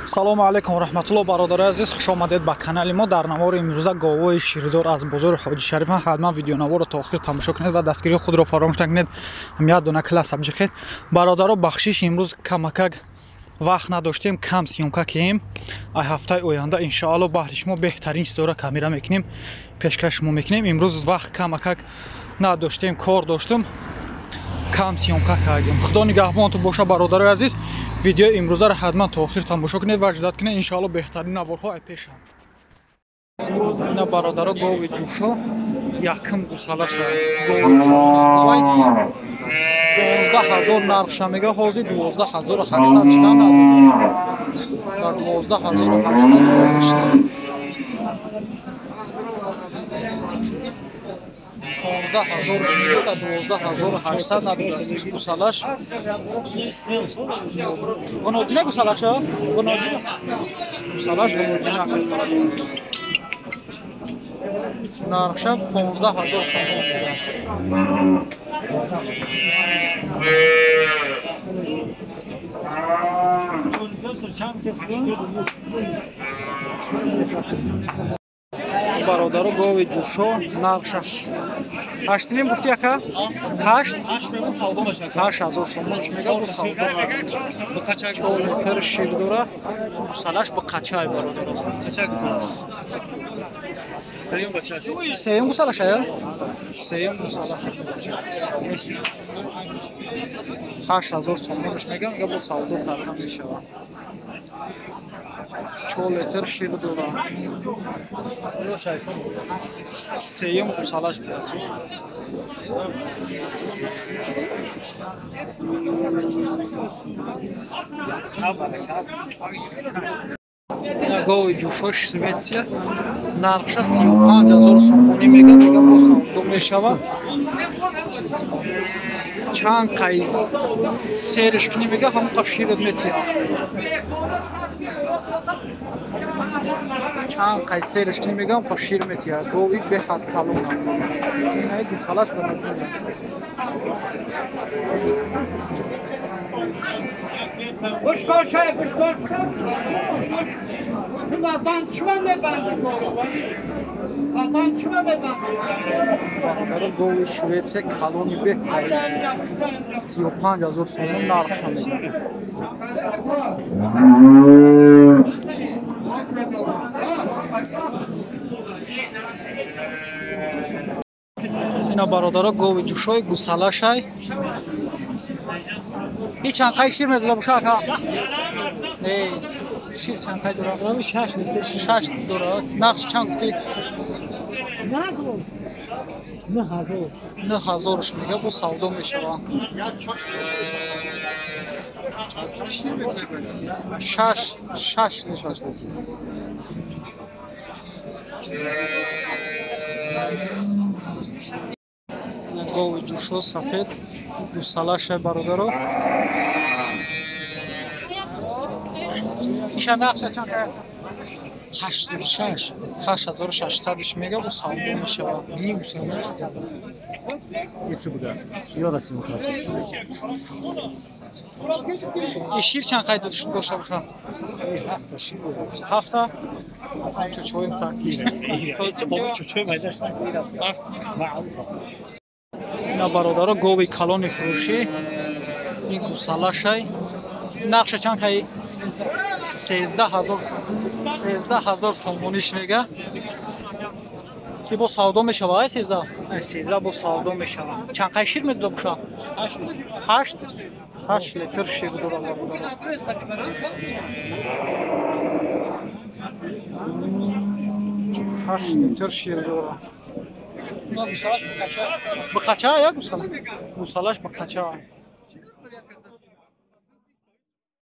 Салому алейкум ва раҳматуллоҳ, бародарои азиз, хуш омадед ба канали мо. Дар навори имрӯза говҳои ширдор аз бозори Ҳоҷи Шариф. Ҳатман видеонаворро то охир тамошо кунед ва дастгирии худро фаромӯш накунед. Як дона класс абҷиқед. Бародаро, бахшиш, имрӯз камакак вақт надоштем, кам съёмка кием. Ай ҳафтаи оянда иншоалло баҳри шумо беҳтарин чизҳоро камера мекунем, пешкаш шумо мекунем. Имрӯз вақт камакак надоштем, кор доштем, кам съёмка кардем. Худо нигаҳбонтон боша, бародарои азиз. Видеои имрӯзаро ҳатман то охир тамошо кунед ва ждат кунед, иншоалло беҳтарин наворҳо ай пешанд. Ина бародаро, гови ҷӯшо якм гусалаша. Гови 12,000 нархша мега, ҳозир 12,800 шуда надода. Дар 12,800 шуда. 15,000 мега, дар 12,800 надода. Гусалаш ғуноҷина, гусалаша ғуноҷина, гусалаш ғуноҷина. Нархша 15,000 сомон мега. Бародаро, гови ҷӯшо нархша 8.5 гуфти ака? 8? 8,000 сомон мега, бо савдо. 4 литр шир дора, гусалаш бо қачай, бародаро. Сеюм гусалаш ая? Сеюм гусалаш. 8,000 сомонш мега, мега бо савдо карда мешавад. 4 литр шир дора. Сеюм гусалаш биёд. Гови ҷӯшо Шветсия нархша 35,000 сомонӣ мега, мега бо савдо мешавад. Чанд қай серш кунӣ, мега, ҳамон қа шират метиҳад. Чанд қай серш кунӣ, мега, ҳамон қа шир метиҳад. Гови беҳад калона. Инаи гусалаш ғуноҷина. Гӯш кун, шай, гӯш кун. Ту банд чима мебанди? Банд чима мебанди? Бародаро, гови Шветсия калони беҳтарин 35,000 сомон нархша мега. Ина бародаро, гови ҷӯшои гусалашай. И чанд қай шир медода боша ака? Не, шир чанд қай дора? 6 литр. 6 литр дора. Нарх чанд гуфтӣ? 9,000. 9,000 мега, бо савдо мешава. 6 6 литр. Гови ҷӯшо сафед гусалаша, бародаро. Иша нархша чанд? 8,6. 8,600 мега, бо савдо мешавад. И шир чанд қай дошта боша? Ҳафта? Чӯчоим так. Ина бародаро, гови калони фурӯшӣ, ин гусалашай. Нархша чанд қай? 13,000. 13,000 сомониш мега. Ки бо савдо мешава, ай 13? Ай 13 бо савдо мешава. Чанд қай шир медода боша? 8. 8 литр шир дора, бародаро. 8 литр шир дора. Бақача я гусала? Гусалаш бақача.